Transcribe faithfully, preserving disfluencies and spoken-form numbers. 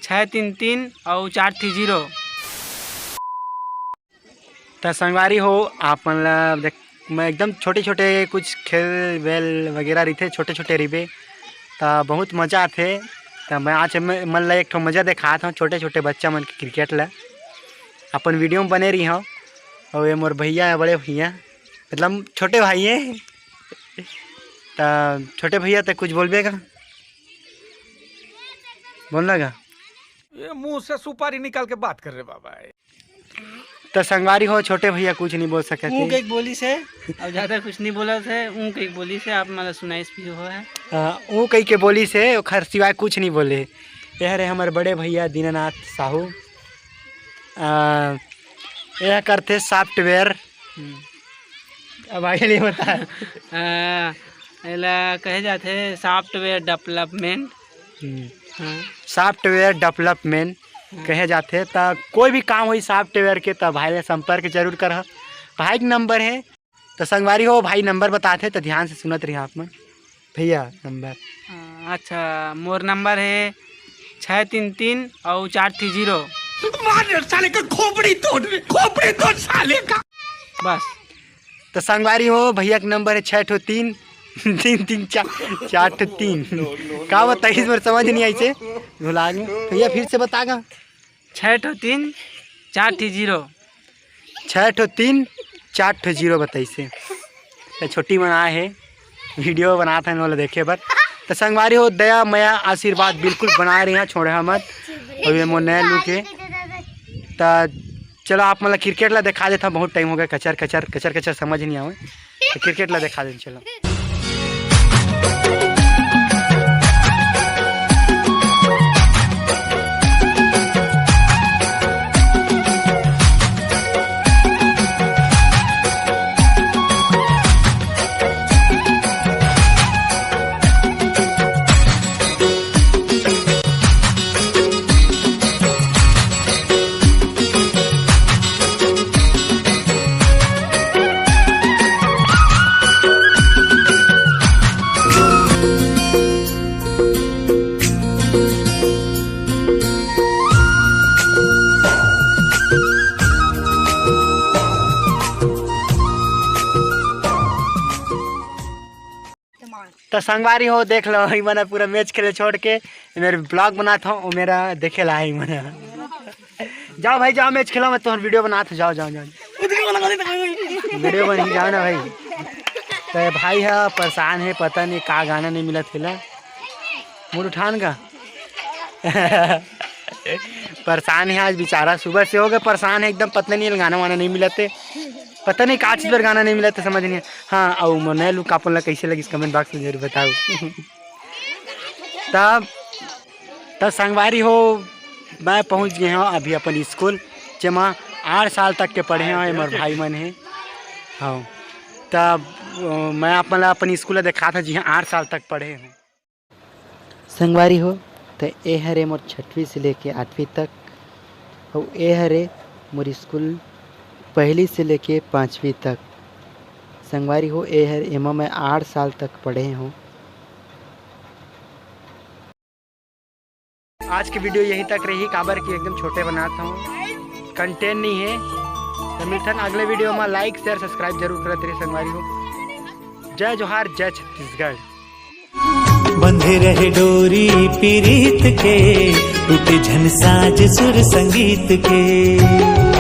छः तीन तीन और चार थ्री जीरो। त संगवारी हो, आप मन ला देख, मैं एकदम छोटे-छोटे कुछ खेल वेल वगैरह रहिथे, छोटे-छोटे रहिबे, त बहुत मजा आथे। त मैं आज मैं, मन ला एक ठो मजा देखात हूँ, छोटे-छोटे बच्चा मन के क्रिकेट ला। अपन वीडियो में बने रही हूँ। और ये मोर भैया है, बड़े भैया, मतलब छोटे भाई हैं। त छोटे भैया, त कुछ बोलबे का? बोलना का? ये मुंह से सुपारी निकाल के बात कर रहे बाबा। त संगवारी हो, छोटे भैया कुछ नहीं बोल सकते। ऊँक एक बोली से, अब ज़्यादा कुछ नहीं बोला से, ऊँक एक बोली से आप मतलब सुनाइस भी हो है। हाँ, ऊँक कही के बोली से, ओखर सिवाय कुछ नहीं बोले। यह रहे हमारे बड़े भैया दीनानाथ साहू। आ, यह करते सॉफ्टवेयर। हम्म। अब आगे नहीं बता। आ, एला कहे जाथे सॉफ्टवेयर डेवलपमेंट। हम्म। हाँ। सॉफ्टवेयर डेवलपमेंट हाँ। कहे जाथे, त कोई भी काम होई सॉफ्टवेयर के, त भाई ले संपर्क जरूर करह। भाई के नंबर है, त संगवारी हो, भाई नंबर बताथे, त ध्यान से सुनत रही आप मन। भैया नंबर। हाँ, अच्छा, मोर नंबर है छः तीन तीन और चार थ्री जीरो। मार साले का खोपड़ी तोड़, खोपड़ी तोड़ साले का। बस। त संगवारी हो, भैया के नंबर है छः ठो तीन, तीन तीन चार, चार ठो तीन। का बताइस, मोर समझ नहीं आई से, भुला गए। भैया फिर से बता गा। छः ठो तीन, चार ठो जीरो। छः ठो तीन, चार ठो जीरो बताइस हे। त छोटी मन आए हे, वीडियो बनात हन ओला देखे बर। त संगवारी हो, दया, मया, आशीर्वाद बिल्कुल बनाए रही, छोड़े मत। अउ ये मोर नया लुक हे। त चलो आप मन ला क्रिकेट ला दिखा देथव, बहुत टाइम हो गया, कचर कचर कचर कचर समझ नहीं आवे, त क्रिकेट ला दिखा देथव, चलो। त संगवारी हो, देख लो, ई मन पूरा मैच खेले छोड़ के मेर ब्लॉग बनात हव, ओ मेर देखे ला ई मन। जाओ भाई, जाओ, मैच खेलो, मैं तोहर वीडियो बनात हव, जाओ, जाओ, जाओ। वीडियो बन ही जाओ ना भाई। त भाई ह परेशान हे, पता नहीं का गाना नहीं मिलत हे ला। मूड उठान का। परेशान हे आज बेचारा, सुबह से हो गए परेशान हे एकदम, पता नहीं गाना वाना नहीं मिलत हे। पता नहीं का चीज बर गाना नहीं मिलत हे, समझ नहीं। हाँ, अउ मोर नया लुक आप मन ला कैसे लगिस, कमेंट बॉक्स में जरूर बताओ। तब, तब संगवारी हो, मैं पहुंच गए हूँ अभी अपन स्कूल, जेमा आठ साल तक के पढ़े हव ये मोर भाई मन हे। हाँ, तब, अ, मैं आप मन ला अपन स्कूल ला देखात हव, जिहाँ आठ साल तक पढ़े हव। संगवारी हो, त ए हरे मोर छठवीं से लेके आठवीं तक, अउ ए हरे मोर स्कूल पहली से लेके पाँचवीं तक। संगवारी हो, ए हर एमा मैं आठ साल तक पढ़े हूँ। आज की वीडियो यहीं तक रही, काबर कि एकदम छोटे बनात हव, कंटेंट नहीं हे। त मिलथन अगले वीडियो में, like, share, subscribe जरूर करत रहिए संगवारी हो। जय जोहार, जय छत्तीसगढ़। बंधे रहे डोरी पीरीत के, टूटे झन साज सुर संगीत के।